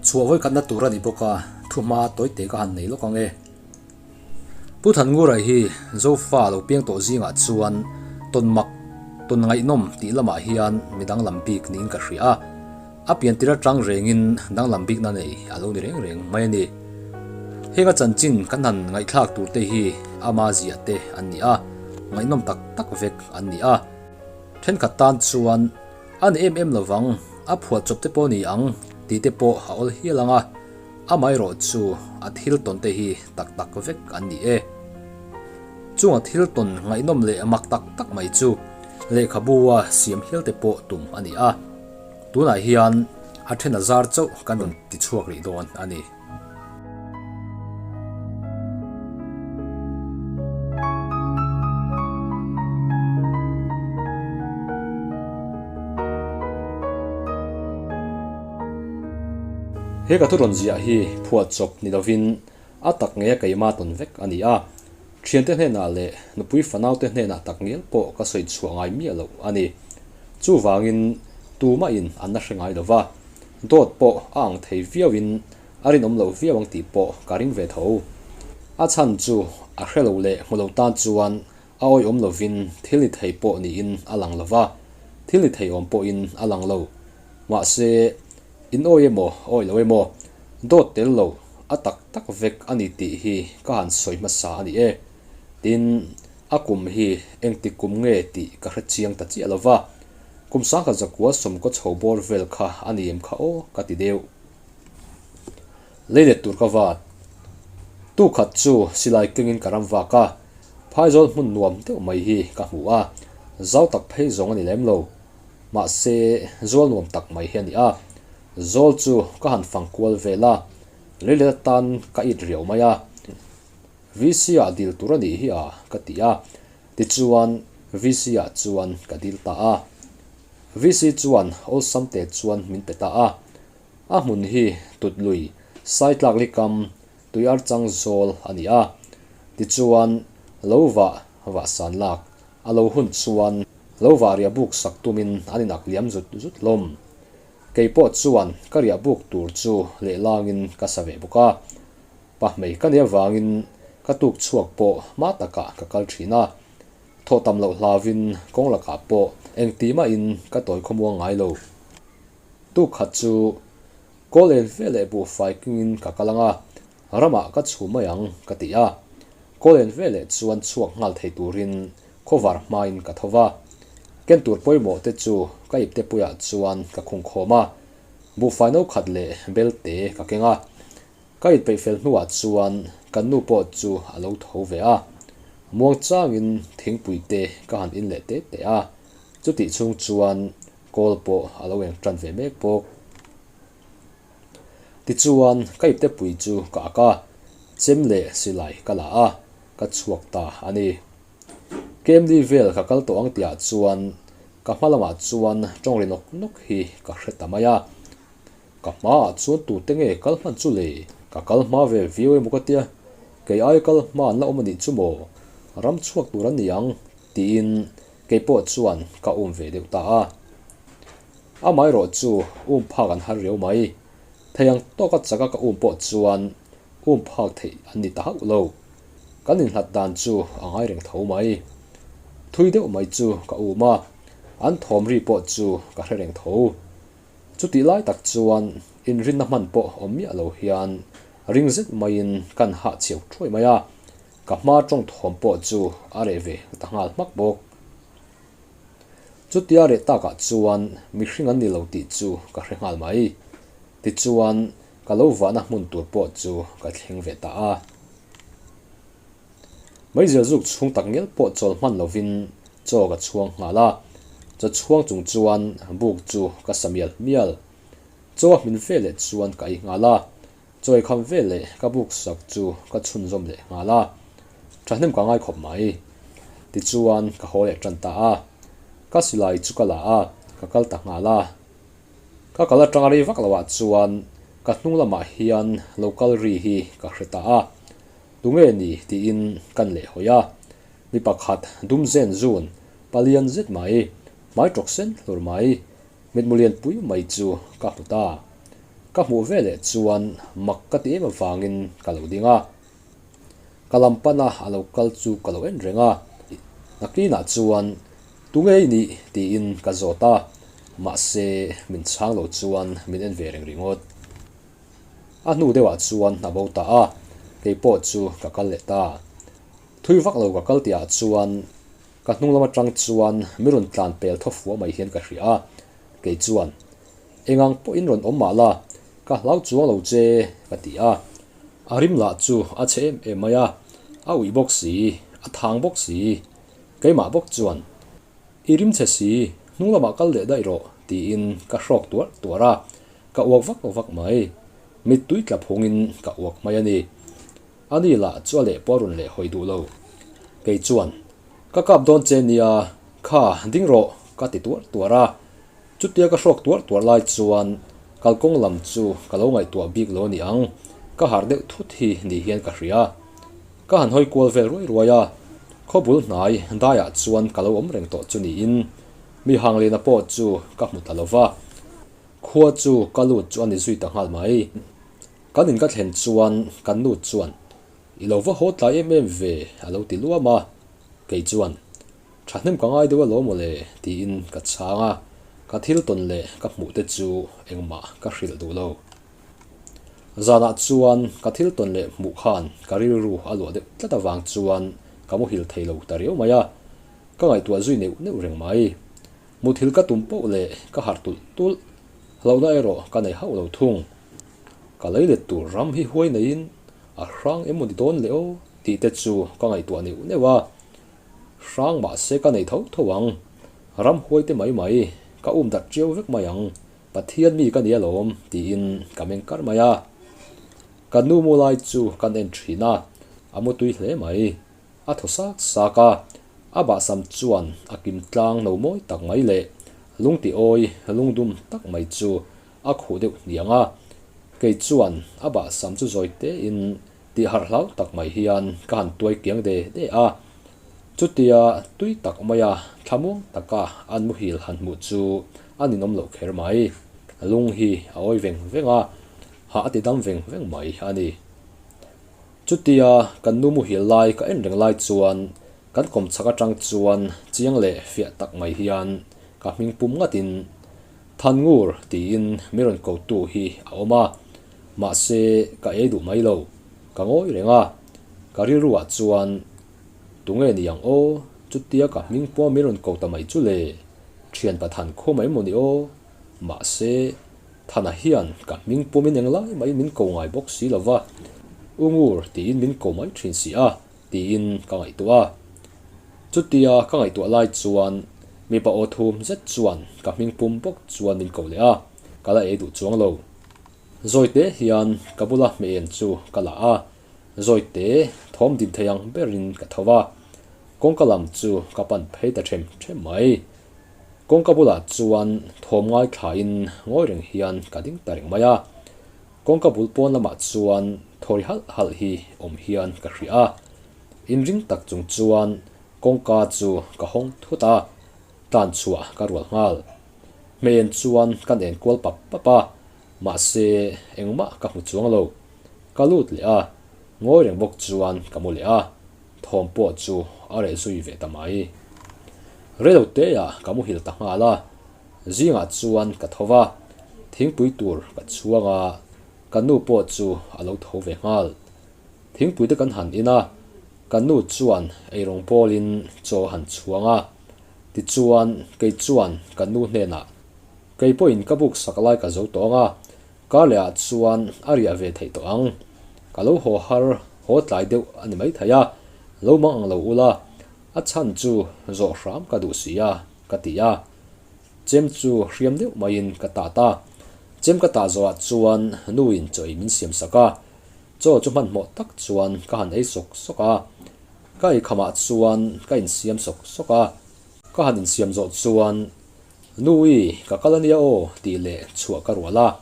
Chhuah vawikhatna tur a ni bawk a, thuhma tawite ka han nei lawk ang e. Pu Thanngura hi Zofa lo piang tawh zingah chuan tawn mak, tawn ngaihnawm tih lamah hian mi danglam bik niin ka hria a. A piantir atang rengin danglam bikna nei a lo ni reng reng mai a ni. Heng a chanchin kan han ngaihthlak tur te hi ama ziah te an ni a, ngaihnawm tak tak vek an ni a. Thenkhat tan chuan a ni em em lovang, a phuah chawp te pawh ni ang tih te pawh a awl hial ang a, amaherawh chu a thil tawn te hi tak tak vek an ni e. Chung a thil tawn ngaihnawm leh mak tak tak mai chu lehkhabu a siam hial te pawh tum a ni a, tunah hian a then a zar chauh kan rawn ti chhuak rih dawn a ni. He ka thu rawn ziah hi phuahchawp ni lovin a tak ngeia keima tawn vek a ni a, thiante hnenah leh nupui fanaute hnenah tak ngial pawh ka sawi chhuah ngai miah loh a ni. Chuvangin tumahin an la hre ngai lova, dawt pawh a ang thei viauin a rinawm loh viau ang tih pawh ka ring ve tho. A chhan chu a hre lo leh hmu lo tan chuan a awihawm lovin thil ni thei pawh niin a lang lo va, thil ni thei awm pawhin a lang lo. Mahse, in awi emaw awi lo emaw, dawt tel lo, a tak tak vek a ni tih hi ka han sawi hmasa a ni e. Tin, a kum hi engtik kum nge tih ka hre chiang ta chiah lo va, kum sangkhat zakua sawmkaw chho bawr vel kha a ni em kha aw ka ti deuh. Lei let tur ka vat. Tu khat chu silai kengin ka ram vak a, phaizawl hmun nuam deuh mai hi ka hmu a, zau tak phei zawng a ni lem lo. Mahse, zual nuam tak mai hi a ni a, zawl chu ka han fang kual vel a, lei let atan ka it riau mai a. VC ah dil tur a nih hi a, ka ti a. Tichuan, VC ah chuan ka dil ta a. VC chuan awlsam te chuan min pe ta a. A hmun hi Tutlui, Saitlak Likam, Tuiar chang zawl a ni a. Tichuan, lo vah vah san lak a lo hun chuan lo vah riah buk sak tumin an inak liam zut zut hlawm. Kei pawh chuan ka riah buk tur chu lehlangin ka sa ve bawk a. Pahmei ka nih avangin ka tuk chhuak pawh hma takah ka kal thin a. Thawh tam loh hlauvin kawng lakah pawh engti mahin ka tawi khawmuang ngai lo. Tuk khat chu kawl en ve leh buhfai kingin ka kal ang a, ramah ka chhu mai ang ka ti a. Kawl en ve leh chuan chhuak nghal thei turin khawvar hmain ka tho va. Ken tur pawimawh te chu ka ipte puiah chuan ka khung khawm a, buhfai no khat leh belte ka keng a. Ka inpeih fel hnuah chuan kan nu pawh chu a lo tho ve a, muang changin thingpui te ka han in leh te te a, chutih chhung chuan kawl pawh a lo eng tan ve mek bawk. Tichuan ka ipte pui chu ka ak a, chem leh silai ka la a, ka chhuak ta a ni. Kemli vel ka kal tawh ang tihah chuan ka hma lamah chuan tawng ri nawk nawk hi ka hre ta mai a. Ka hmaah chuan tute nge kal hman chu le? Ka kal hma ve viau emaw ka tia, kei ai kal hma an la awm a nih chu maw? Ram chhuak tur an ni ang, tiin kei pawh chuan ka um ve deuh ta a. Amaherawh chu um phak an har riau mai. Thei ang tawka chaka ka um pawh chuan um phak theih an ni ta hauh lo. Kan inhlat dan chu a ngai reng tho mai. Thui deuh mai chu ka um a, an thawm ri pawh chu ka hre reng tho. Chutih lai tak chuan inrinna hman pawh awm miah lo hian ring zet maiin kan hah chhiau thuai mai a, ka hma tawng thawm pawh chu a reh ve ta nghal hmak bawk. Chutia reh takah chuan mihring an ni lo tih chu ka hre nghal mai. Tichuan ka lo vahna hmun tur pawh chu ka thleng ve ta a. Meizial zuk chhung tak ngial pawh chawl hman lovin chaw ka chhuang nghal a, chaw chhuang chung chuan buk chu ka sa mial mial. Chaw a hmin ve leh chuan ka ei nghal a, chaw ei kham ve leh ka buk sak chu ka chhunzawm leh nghal a, thahnem ka ngai khawp mai. Tichuan ka haw leh tan ta a, ka silai chu ka la a, ka kal ta nghal a. Ka kal atanga rei vak loah chuan ka hnung lamah hian lo kal ri hi ka hre ta a, Tunge ni tiin kan leh hawi a, mi pakhat dum zen zun, palian zet mai, hmai tawk sen hlur mai, mitmu lian pui mai chu ka hmu ta. Ka hmuh veleh chuan mak ka ti em avangin ka lo ding a. Ka lam pana a lo kal chu ka lo en reng a, nakinah chuan Tunge i nih? tiin ka zawt a, mahse min chhang lo chuan min en ve reng ringawt. A hnu deuhah chuan a bo ta a, kei pawh chu ka kal leh ta. Thui vak lo ka kal tihah chuan ka hnung lam atang chuan mi rawn tlan pel thaw fua mai hian ka hria a, kei chuan Engang pawhin rawn awm mah la, ka hlau chuang lo che ka ti a. A rim lah chu a chhe em em mai a, a uih bawk si, a thang bawk si. Keimah bawk chuan, I rim chhe si, hnung lamah kal leh daih rawh, tiin ka hrawk tuarh tuarh a, ka uak vak vak mai. Mittui tla phungin ka uak mai a ni. Ani lah chu a leh pawh a rawn leh hawi duh lo. Kei chuan, Ka kap dawn che nia, kha ding rawh, ka ti tuarh tuarh a. Chutia ka hrawk tuarh tuarh lai chuan kalkawng lam chu ka lo ngaihtuah bik lo a ni ang, ka harh deuh thut hi ni hian ka hria. Ka han hawi kual vel ruai ruai a, khawbul hnai daiah chuan ka lo awm reng tawh chu niin mi hanglena pawh chu ka hmu ta lo va, khua chu ka lut chu a ni zui ta nghal mai. Kan in ka thlen chuan kan nu chuan I lo va haw tlai em em ve a lo ti luam a, kei chuan Thahnem ka ngai deuh alawm mawle tiin ka chhang a, ka thil tawn leh ka hmuh te chu engmah ka hrilh duh lo. Zanah chuan ka thil tawn leh hmuh khan ka rilru a luah deuh tlat avang chuan ka muhil thei lo ta riau mai a, ka ngaihtuah zui neuh neuh reng mai. Muthil ka tum poh leh ka harh tulh tulh, hlauhna erawh ka nei hauh lo thung. Ka lei let tur ram hi huai neiin a hrang em maw ni dawn le aw tih te chu ka ngaihtuah neuh neuh a. Hrang mahse ka nei tho tho ang. Ram huai te mai mai, ka um darh chiau vek mai ang. Pathian mi ka ni alawm tiin ka meng kar mai a. Ka nu mu lai chu kan en thin a, a mu tui hle mai. A thaw sak sak a, a bahsam chuan a kim tlang no mawi tak mai leh lungti awi lungdum tak mai chu a khuh deuh hniang a. Kei chuan a bahsam chu zawi tein Tih harh hlau tak mai hian ka han tuai kiang de de a, chutia tui tak maia thlamuang taka an muhil han hmuh chu a ninawm loh kher mai. Lung hi a awi veng veng a, hah a ti dam veng veng mai a ni. Chutia kan nu muhil lai ka en reng lai chuan kan kawmchhak atang chuan chiang leh fiah tak mai hian ka hming pum ngatin Thangur tiin mi rawn kotu hi a awm a. Mahse, ka ei duh mai lo. Ka ngawi reng a, ka rilruah chuan, Tunge ni ang aw? Chutia ka hming pawh min rawn ko ta mai chu le? Thian Pathan khaw mai maw ni aw? Mahse, Thana hian ka hming pawmin englai maiin min ko ngai bawk si lo va, U Ngur tiin min ko mai thin si a, tiin ka ngaihtuah a. Chutia ka ngaihtuah lai chuan mipa aw thum zet chuan ka hming pum bawk chuan min ko leh a, ka la ei duh chuang lo. Zawite hian ka bula hmeihen chu ka la a, zawite thawm dim thei ang berin ka tho a, kawngka lam chu ka pan phei ta them them mai. Kawngka bulah chuan thawm ngaithlain ngawi reng hian ka ding ta reng mai a, kawngka bul pawn lamah chuan thawi halh halh hi awm hian ka hria a, inring tak chung chuan kawngka chu ka hawng thut a, tlan chhuah ka rual nghal. Hmeihen chuan kan en kual pap pap a, mahse engmah ka hmu chuang lo. Ka lut leh a, ngawi reng bawk chuan ka mu leh a, thawm pawh chu a reh zui ve ta mai. Reilo teah ka muhil ta nghal a, zingah chuan ka tho va, thingpui tur ka chhuang a, ka nu pawh chu a lo tho ve nghal. Thingpui te kan han in a, ka nu chuan eirawng bawlin chaw a han chhuang a, Tichuan, kei chuan ka nu hnenah, Kei pawhin ka buk sak lai ka zo tawh ang a, kar lehah chuan a riah ve theih tawh ang. Ka lo haw har, haw tlai deuh a ni maithei a, lo mang ang lo ula, a chhan chu zawh hram ka duh si a, ka ti a. Chem chu hriam deuh maiin ka tat a. Chem ka tah zawhah chuan nuin chaw ei min siam sak a, chaw chu hmanhmawh tak chuan ka han ei sawk sawk a. Ka eikhamah chuan ka insiam sawk sawk a, ka han insiam zawh chuan, Nui, ka kal ania aw tih leh chhuah ka rual a,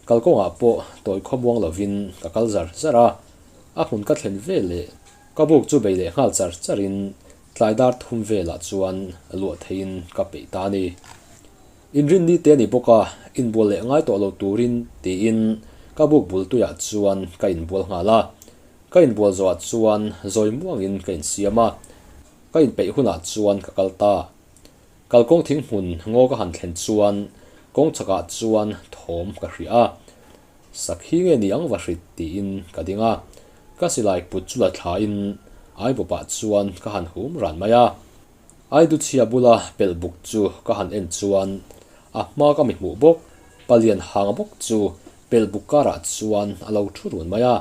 kalkawngah pawh tawi khawmuang lovin ka kal zar zar a, a hmun ka thlen ve leh ka buk chu bei leh nghal char charin tlai dar thum velah chuan luah theiin ka peih ta a ni. Inrinni te a ni bawk a, inbual leh ngai tawh lo turin tiin ka buk bul tuiah chuan ka inbual nghal a. Ka inbual zawhah chuan zawi muangin ka insiam a, ka inpeih hunah chuan ka kal ta. Kalkawng thing hmun ngaw ka han thlen chuan kawng chhakah chuan thawm ka hria a, Sakhi nge ni ang va hrit tiin ka ding a, ka silai put chu la thlain Aibawpah chuan ka han hum ran mai a. Aiduchhia bula pelh buk chu ka han en chuan a hma ka mi hmuh bawk, palian hang bawk chu pelh buk karah chuan a lo thu run mai a,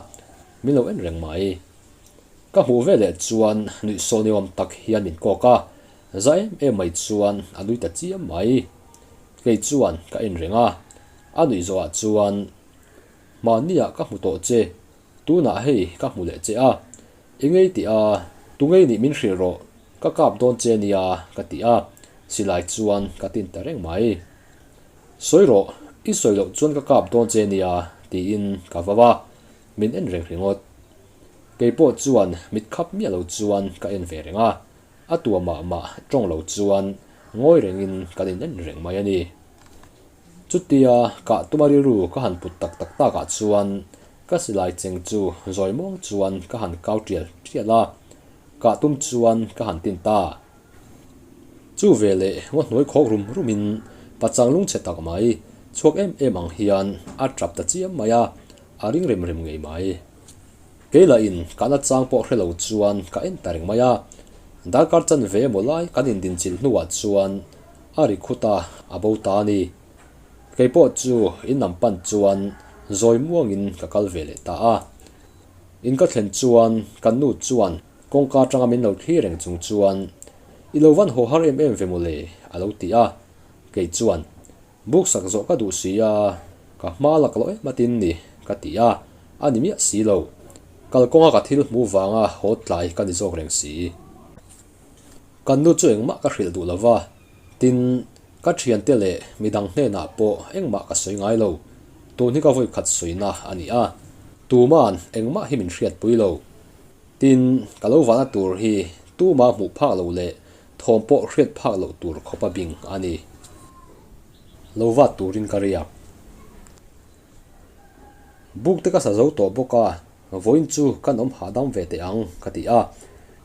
min lo en reng mai. Ka hmuh veleh chuan nuihsawl ni awm tak hian min kawk a, za em em mai chuan a nui ta chiam mai. Kei chuan ka en reng a, a nuih zawhah chuan, Mahniah ka hmu tawh che, tunah hei ka hmu leh che a, i ngei tih a, tu ngei nih min hrilh rawh, ka kap dawn che nia ka ti a, silai chuan ka tin ta reng mai. Sawi rawh, i sawi loh chuan ka kap dawn che nia tiin ka vau a, min en reng ringawt. Kei pawh chuan mit khap miah lo chuan ka en ve reng a, a tua mah mah tawng lo chuan ngawi rengin kan in en reng mai a ni. Chutia kah tuma rilru ka han put tak tak takah chuan ka silai cheng chu zawi muang chuan ka han kau tial tial a, kah tum chuan ka han tin ta. Chu veleh ngaw hnuai khawk rum rumin pachang lungchhe tak mai chhuak em em ang hian a tap ta chiam mai a, a ring rem rem ngei mai. Kei lahin kahna chang pawh hre lo chuan ka en ta reng mai a, darkar chanve emaw lai kan indinchilh hnuah chuan a ri khut a, a bo ta a ni. Kei pawh chu in lam pan chuan zawi muangin ka kal ve leh ta a. In ka thlen chuan kan nu chuan kawngka atanga min lo thlir reng chung chuan, I lo van haw har em em ve mawle a lo ti a. Kei chuan, Buk sak zawh ka duh si a, ka hma lak loh em atin ni ka ti a, a ni miah si lo. Kalkawnga ka thil hmuh vanga haw tlai ka ni zawk reng si. Kan nu chu engmah ka hrilh duh lo va, tin, ka thiante leh midang hnenah pawh engmah ka sawi ngai lo. Tun hi ka vawi khat sawina a ni a, tuma'n engmah hi min hriatpui lo. Tin, ka lo vahna tur hi tuma hmuh phak lo leh thawm pawh hriat phak loh tur khawpa bing a ni. Lo vat turin ka riak. Buk te ka sa zo tawh bawk a, vawiin chu kan awm hahdam ve teh ang ka ti a,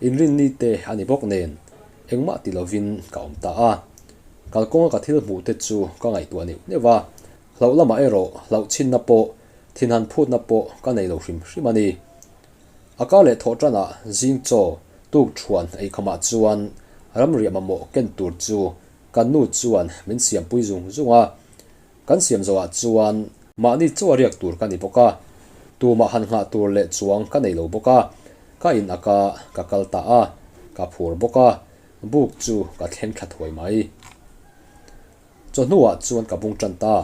inrinni te a ni bawk nen engmah ti lovin ka awm ta a. Kalkawnga ka thil hmuh te chu ka ngaihtuah neuh neuh a, hlauh lamah erawh hlauh chhinna pawh thinhan phutna pawh ka nei lo hrim hrim a ni. A kar leh thawh tanah zing chaw tuk thuan eikhamah chuan ramriah mamawh ken tur chu kan nu chuan min siampui zung zung a. Kan siam zawhah chuan mahni chaw a riak tur ka ni bawk a, tumah han nghah tur leh chuang ka nei lo bawk a, ka in ak a, ka kal ta a, ka phur bawk a, buk chu ka thleng thla thuai mai. Chawhnuah chuan ka bung tan ta.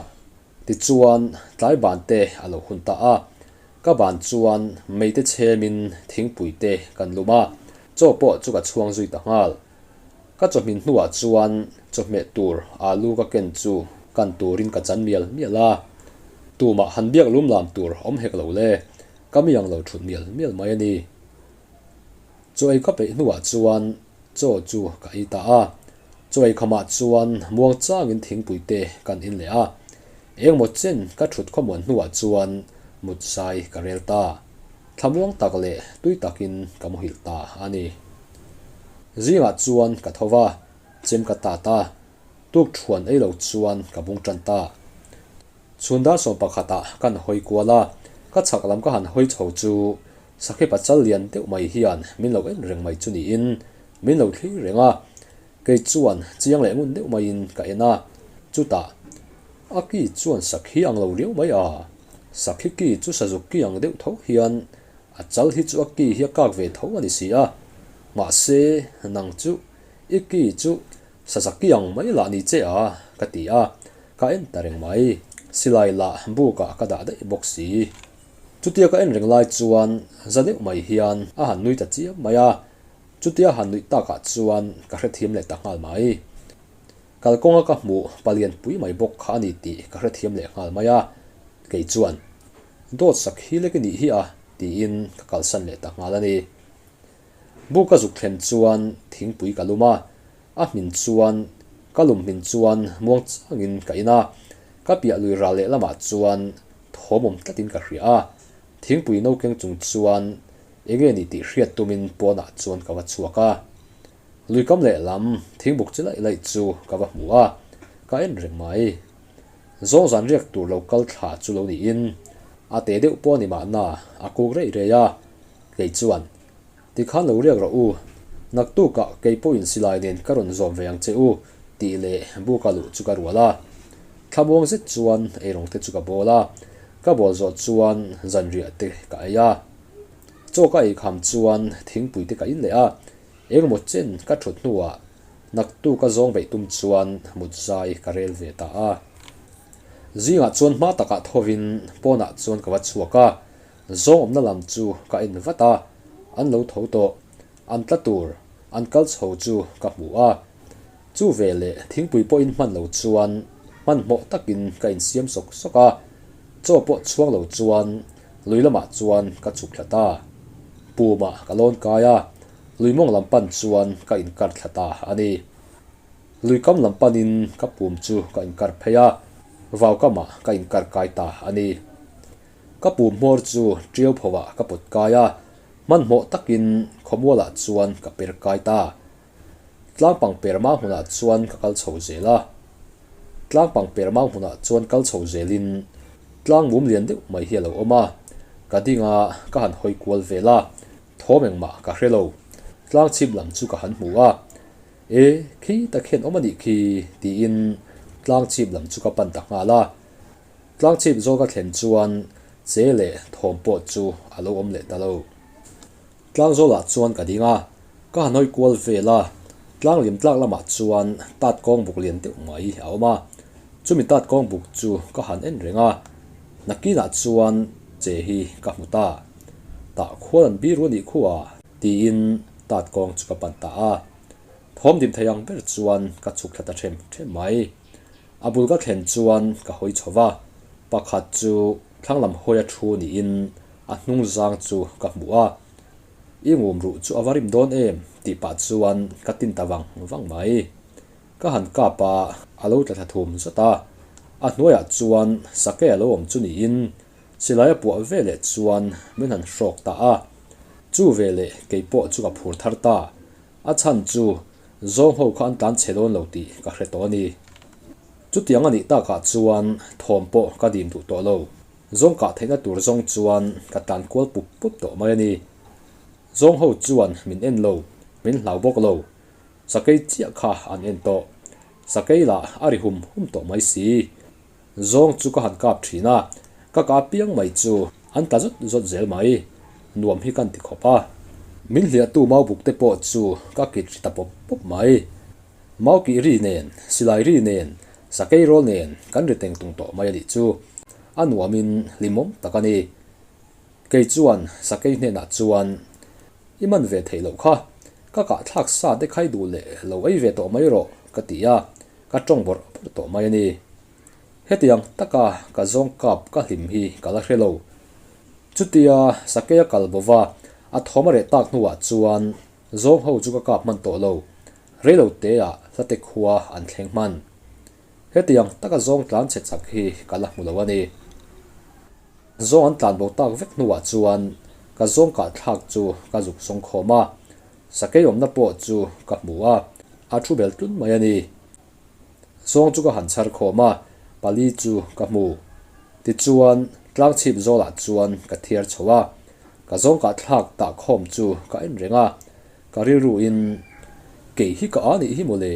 Tichuan tlai ban te a lo hun ta a, ka ban chuan mei te chhemin thingpui te kan lum a, chaw pawh chu ka chhuang zui ta nghal. Ka chawhmin hnuah chuan chawhmeh tur alu ka ken chu kan turin ka chan mial mial a, tumah han biak lum lam tur awm hek lo le, ka mi ang lo thut mial mial mai a ni. Chaw ei ka peih hnuah chuan chaw chu ka ei ta a, chaw ei khamah chuan muang changin thingpui te kan in leh a, engmaw chen ka thut khawmuan hnuah chuan mut zai ka rel ta. Thlamuang tak leh tui takin ka muhilh ta a ni. Zingah chuan ka tho va, chem ka tat a, tuk thuan ei lo chuan ka bung tan ta. Chhun dar 11ah kan hawi kual a, ka chhak lam ka han hawi chho chu Sakhi pachal lian deuh mai hian min lo en reng mai chu niin min lo thlir reng a, kei chuan chiang leh ngun deuh maiin ka en a, chutah a ki chuan sakhi ang lo riau mai a, sakhi ki chu sazuk ki ang deuh tho hian a chal hi chu a ki hi a kak ve tho a ni si a, mahse nang chu i ki chu saza ki ang mai lah ni che a ka ti a, ka en ta reng mai, silai lah bukah ka dah daih bawk si. Chutia ka en reng lai chuan za deuh mai hian a han nui ta chiam mai a, chutia han nuih takah chuan ka hrethiam leh ta nghal mai. Kalkawnga ka hmuh palian pui mai bawk kha a ni tih ka hrethiam leh nghal mai a, kei chuan, Dawt sak hi lek i nih hi a, tiin ka kalsan leh ta nghal a ni. Buk ka zuk thlen chuan thingpui ka lum a, a hmin chuan Ka lum hmin chuan muang changin ka in a, ka piah lui ral leh lamah chuan thawm awm tlatin ka hria a. Thingpui no keng chung chuan enge ni tih hriat tumin pawnah chuan ka va chhuak a. Lui kam lehlam thingbuk chi laih laih chu ka va hmu a, ka en reng mai. Zawng zan riak tur lo kal thla chu lo niin a te deuh pawh a ni mahna a kuk reih reih a, kei chuan Tikhan lo riak rawh u, naktukah kei pawhin silai nen ka rawn zawm ve ang che u tih leh buka luh chu ka rual a. Thlamuang zet chuan eirawng te chu ka bawl a, ka bawl zawh chuan zanriah te ka ei a. Chaw ka ei kham chuan thingpui te ka in leh a, engemaw chen ka thut hnuah naktuk a zawng beih tum chuan mut zai ka rel ve ta a. Zingah chuan hma takah thovin pawnah chuan ka va chhuak a, Zawng awmna lam chu ka en vat a, an lo tho tawh. An tla tur, an kal chho chu ka hmu a. Chu veleh thingpui pawhin hman lo chuan hmanhmawh takin ka insiam sawk sawk a, chaw pawh chhuang lo chuan lui lamah chuan ka chhuk thla ta. Pumah ka lawn kai a, lui mawng lam pan chuan ka inkar thla ta a ni. Lui kam lam panin ka pum chu ka inkar phei a, vau kamah ka inkar kai ta a ni. Ka pum hmawr chu ṭiau phovah ka pawt kai a, hmanhmawh takin khawmualah chuan ka per kai ta. Tlangpang per mau hmunah chuan ka kal chho zel a. Tlangpang per mau hmunah chuan kal chho zelin tlang mum lian deuh mai hi a lo awm a, ka ding a, ka han hawi kual vel a, thawm engmah ka hre lo. Tlang chhip lam chu ka han hmu a, E, khi tak hian awm a nih khi, tiin tlang chhip lam chu ka pan ta nghal a. Tlangchhip zawk a thlen chuan che leh thawm pawh chu a lo awm leh ta lo. Tlangzawlah chuan ka ding a, ka han hawi kual vel a, tlang lim tlak lamah chuan tat kawng buk lian deuh mai a awm a, chumi tat kawng buk chu ka han en reng a, nakinah chuan che hi ka hmu ta. Tah khual an biru a nih khu a, tiin tat kawng chu ka pan ta a. Thawm dim thei ang ber chuan ka chhuk thla ta them them mai. A bul ka thlen chuan ka hawi chho va, pakhat chu thlang lam hawi a thu niin a hnung zang chu ka hmu a, I ngum ruh chu a va rim dawn em? tih pah chuan ka tin ta vang vang mai. Ka han kap a, a lo tla thla thum zat a, a hnuaiah chuan sake a lo awm chu niin silai a puah veleh chuan min han hrawk ta a, chu veleh kei pawh chu ka phur thar ta, a chhan chu Zawng ho kha an tlan chhe dawn lo tih ka hre tawh a ni. Chutiang a nih takah chuan thawm pawh ka dim duh tawh lo. Zawng kah theihna tur zawng chuan ka tlan kual pup pup tawh mai a ni. Zawng ho chuan min en lo, min hlau bawk lo. Sakei chiah kha an en tawh. Sakei lah a ri hum hum tawh mai si. Zawng chu ka han kap thin a, ka kah piang mai chu an tla zawt zawt zel mai. Nuam hi kan ti khawp a. Min hliahtu mau buk te pawh chu ka kit ri ta pawp pawp mai. Mau kih ri nen, silai ri nen, sakei rawl nen kan ri teng tung tawh mai a nih chu. A nuamin hlimawm tak a ni. Kei chuan sakei hnenah chuan i man ve theih loh kha, ka kahthlak sa te khai duh leh lo ei ve tawh mai rawh ka ti a. Ka tawng bawrh bawrh tawh mai a ni. Hetiang taka ka zawng kap ka hlim hi ka la hre lo. Chutia Sakei a kal bova a thawm a reh tak hnuah chuan zawng ho chu ka kap hman tawh lo. Reilo teah hlate khua an thleng hman. Hetiang taka zawng tlan chhe chak hi ka la hmu lo a ni. Zawng an tlan bo tak vek hnuah chuan ka zawng kah thlak chu ka zuk zawng khawm a. Sakei awmna pawh chu ka hmu a, a thu bel tlun mai a ni. Zawng chu ka han chhar khawm a, pali chu ka hmu. Tichuan, tlang chhip zawlah chuan ka thiar chho a, ka zawng kah thlak tah khawm chu ka en reng a, ka rilruin, Kei hi ka a nih hi mawle,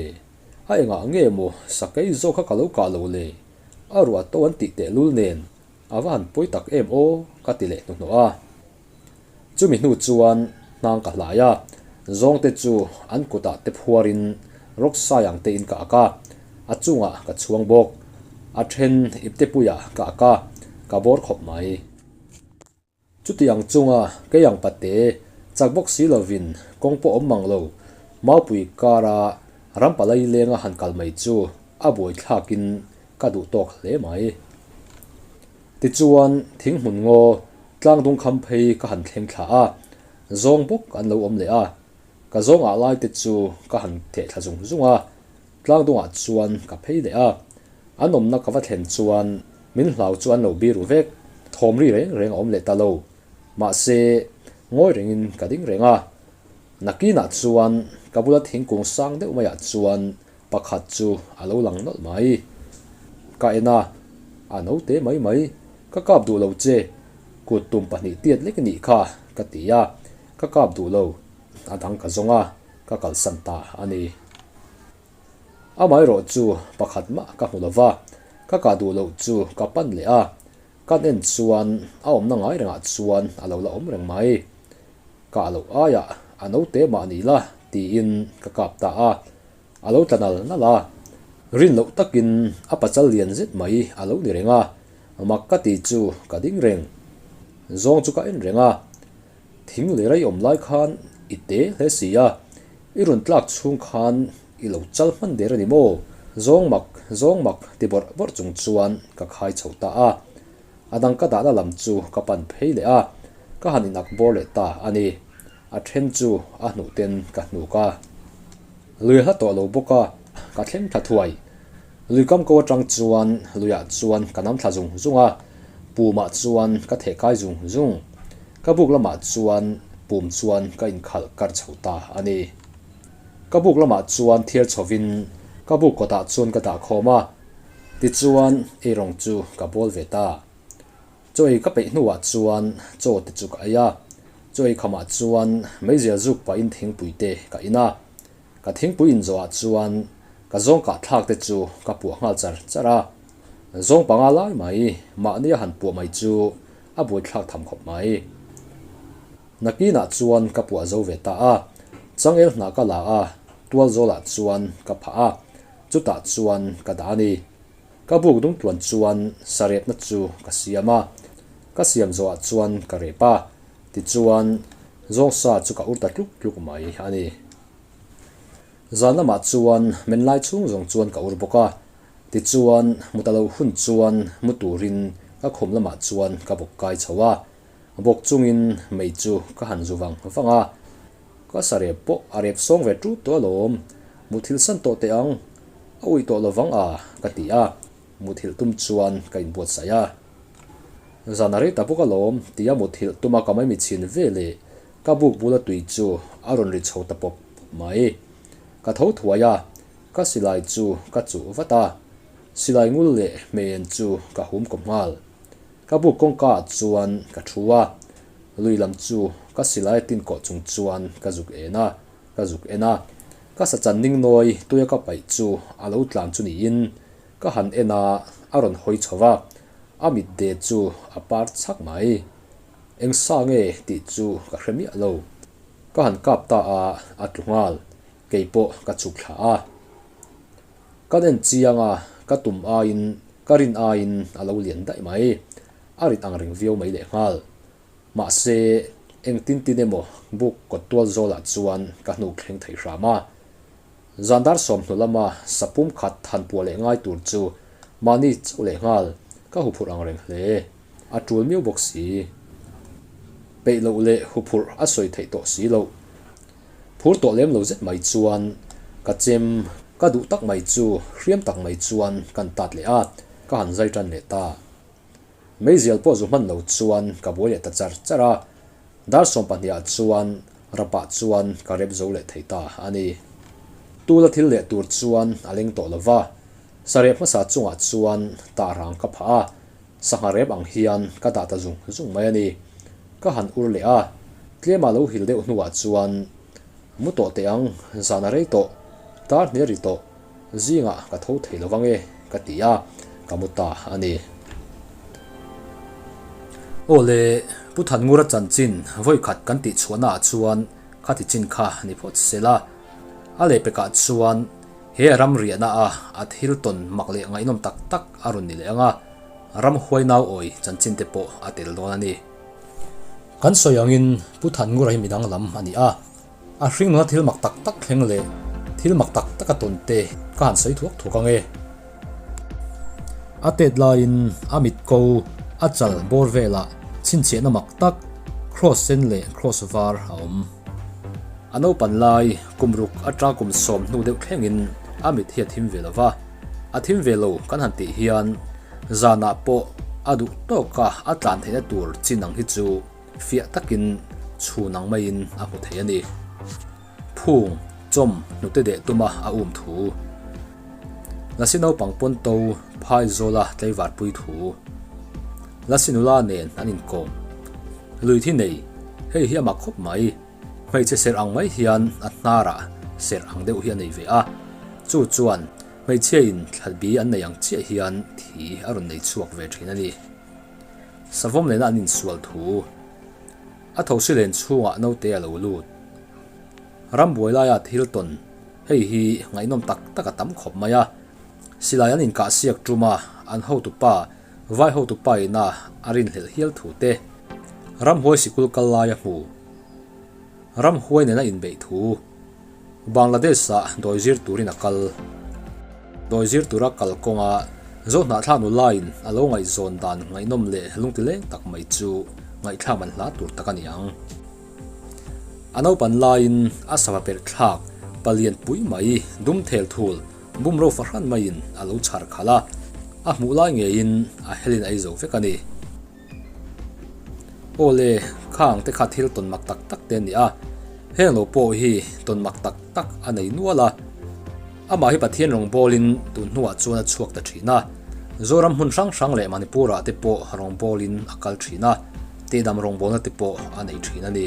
a engah nge maw sakei zawk kha ka lo kah lo le, a ruah to an tih tehlul nen, a va han pawi tak em aw, ka ti leh hnuhnawh a. Chumi hnu chuan hnang ka hlai a, zawngte chu an kutah te phuarin rawk sai ang tein ka ak a, a chungah ka chhuang bawk. A then iptepuiah ka ak a, ka bawr khawp mai. Chuti ang chunga kei ang pate chak bawk si lovin kawng pawh awm mang lo, Maupui kara rampalai lenga han kal mai chu a buaithlakin ka duh tawk hle mai. Tichuan, thing hmun ngaw tlang dung kham phei ka han thleng thla a, zawng bawk an lo awm leh a, ka zawng ah lai te chu ka han theh thla zung zung a. Tlangdungah chuan ka phei leh a, an awmna ka va thlen chuan min hlau chu an lo biru vek, thawm ri reng reng a awm leh ta lo. Mahse, ngawi rengin ka ding reng a. Nakinah chuan ka bula thingkung sang deuh maiah chuan pakhat chu a lo lang nawlh mai. Ka en a, a note mai mai, ka kap duh lo che, kut tum pahnih tiat lek i nih kha, ka ti a, ka kap duh lo, a dang ka zawng a. Ka kalsan ta a ni. Amaherawh chu pakhat mah ka hmu lo va, ka kah duh loh chu ka pan leh a, kan en chuan a awmna ngai rengah chuan a lo la awm reng mai. Kah loh aiah a note mah ni la tiin ka kap ta a, a lo tla nal nal a. Rin loh takin a pachal lian zet mai a lo ni reng a, mak ka ti chu ka ding reng. Zawng chu ka en reng a, Thing leh rei awm lai khan i te hle si a, i rawn tlak chhung khan i lo chal hman der a ni maw? Zawng mak, zawng mak ti bawrh bawrh chung chuan ka khai chho ta a. A dang ka dahna lam chu ka pan phei leh a, ka han inak bawr leh ta a ni. A then chu a hnuh ten ka hnuk a. Lui a hla tawh lo bawk a, ka thleng thla thuai. Lui kam ko atang chuan luiah chuan ka nam thla zung zung a, pumah chuan ka theh kai zung zung. Ka buk lamah chuan pum chuan ka inkhalh kar chho ta a ni. Ka buk lamah chuan thiar chhovin ka buk kawtah chuan ka dah khawm a, tichuan eirawng chu ka bawl ve ta. Chaw ei ka peih hnuah chuan chaw te chu ka ei a, chaw ei khamah chuan meizial zuk pahin thingpui te ka in a. Ka thingpui inzawhah chuan ka zawng kah thlak te chu ka puah nghal char char a, zawng panga lai mai mahnia han puah mai chu a buaithlak tham khawp mai. Nakinah chuan ka puah zo ve ta a, changel hna ka la a, tual zawlah chuan ka phah a, chutah chuan ka dah a ni. Ka buk dung tluan chuan sarepna chu ka siam a, ka siam zawhah chuan ka rep a, tichuan zawng sa chu ka ur ta tluk tluk mai a ni. Zan lamah chuan men lai chhung zawng chuan ka ur bawk a, tichuan mut a lo hun chuan mu turin ka khum lamah chuan ka bawk kai chho a, bawk chungin mei chu ka han zu vang vang a, ka sarep pawh a rep sawng ve tut tawh alawm, muthilh san tawh teh ang, a uih tawh lovang a ka ti a, muthilh tum chuan ka inbuatsaih a. Zan a rei ta bawk alawm tia muthilh tuma ka maimi chhin ve leh Ka buk bula tui chu a rawn ri chho ta pawp pawp mai. Ka tho thuai a, ka silai chu ka chuh vat a, silai ngul leh hmeihen chu ka hum kawp nghal. Ka buk kawngka ah chuan ka thu a, lui lam chu ka silai tin kawh chung chuan ka zuk en a, ka zuk en a. Ka sachan ning nawi tuia ka paih chu a lo tlan chu niin ka han en a, a rawn hawi chho va, a mit de chu a par chhak mai. Eng sa nge tih chu ka hre miah lo. Ka han kap ta a, a tlu nghal. Kei pawh ka chhuk thla a. Kan en chiang a, ka tum aiin, ka rin aiin a lo lian daih mai. A rit ang reng viau mai leh nghal. Mahse, eng tin tin emaw buk kawt tual zawlah chuan ka hnuk thleng thei hram a. Zan dar sawmhnu lama sapum khat han puah leh ngai tur chu mahni chauh leh nghal ka huphurh ang reng hle. A tul miau bawk si. Peih loh leh huphurh a sawi theih tawh si loh. Phur tawh lem lo zet mai chuan ka chem ka duh tak mai chu hriam tak mai chuan kan tat leh a, ka han zai tan leh ta. Meizial pawh zu hman lo chuan ka buai leh ta char char a, dar 12 ah chuan rapah chuan ka rep zo leh thei ta a ni. Tula thil leh tur chuan a leng tawh lo va, sareh hmasa chungah chuan tahrang ka phah a, Sangha rep ang hian ka dah ta zung zung mai a ni. Ka han ur leh a, tlema lo hil deuh hnuah chuan mu tawh teh ang, zan a rei tawh, tar hne ri tawh, zingah ka tho thei lo vang e, ka ti a, ka mu ta a ni. Aw le, Pu Thanngura chanchin vawikhat kan tih chhuahnaah chuan khati chin kha ni phawt se la, a lehpekah chuan He ram riahna a a thil tawn mak leh ngaihnawm tak tak a rawn ni leh ang a, ram huai nau awi chanchin te pawh a tel dawn a ni. Kan sawi angin Pu Thanngura hi midang lam a ni a, a hringnuna thil mak tak tak thleng leh thil mak tak tak a tawn te ka han sawi thuak thuak ang e. A tet laiin a mit ko a chal bawr velah chhinchhiahna mak tak cross sen leh cross var a awm. A naupan lai kum ruk atang kum 10 hnu deuh thlengin. A mit hi a thim ve lo va, a thim ve lo kan han tih hian zanah pawh a duh tawka a tlan theihna tur chin ang hi chu fiah takin chhun ang maiin a hmu thei a ni. Phung, chawm, hnute deh tuma a um thu. Lasi naupang pawn to phai zawla tlaivar pui thu. Lasi nula nen an inkawm. Lui thi nei, hei hi a mak khawp mai. Hmeichhe serh ang mai hian a hnarah serh ang deuh hi a nei ve a, chu chuan hmeichhiain thlabi an nei ang chiah hian thi a rawn nei chhuak ve thin a ni. Savawm nena an insual thu a thosi len chhungah naute a lo lut. Rambuai laia thil tawn hei hi ngaihnawm tak tak a tam khawp mai a, silai an inkah siak tum a, an hotupa Vai hotupa ina a rinhlelh hial thu te, ramhuai sikul kal laia hmu, ramhuai nena inbeih thu, Bangladesh-ah dawi zir turin a kal. Dawi zir tura kal kawnga Zohnahthlak nulain a lo ngaihzawn dan ngaihnawm leh lungtileng tak mai chu ngaihthlak man hla tur tak a ni ang. A naupan laiin a sava perh thlak palian pui mai dum thel thul Bumro fahran maiin a lo chhar khalh a, a hmuh lai ngeiin a helin a ei zo vek a ni. Aw le, khang te kha thil tawn mak tak tak te a ni a, heng lo pawh hi tawn mak tak tak a nei nual a. Amah hi Pathian rawngbawlin tun hnuah chuan a chhuak ta thin a, Zoram hmun hrang hrang leh Manipur-ah te pawh rawngbawlin a kal thin a, tihdam rawngbawlna te pawh a nei thin a ni.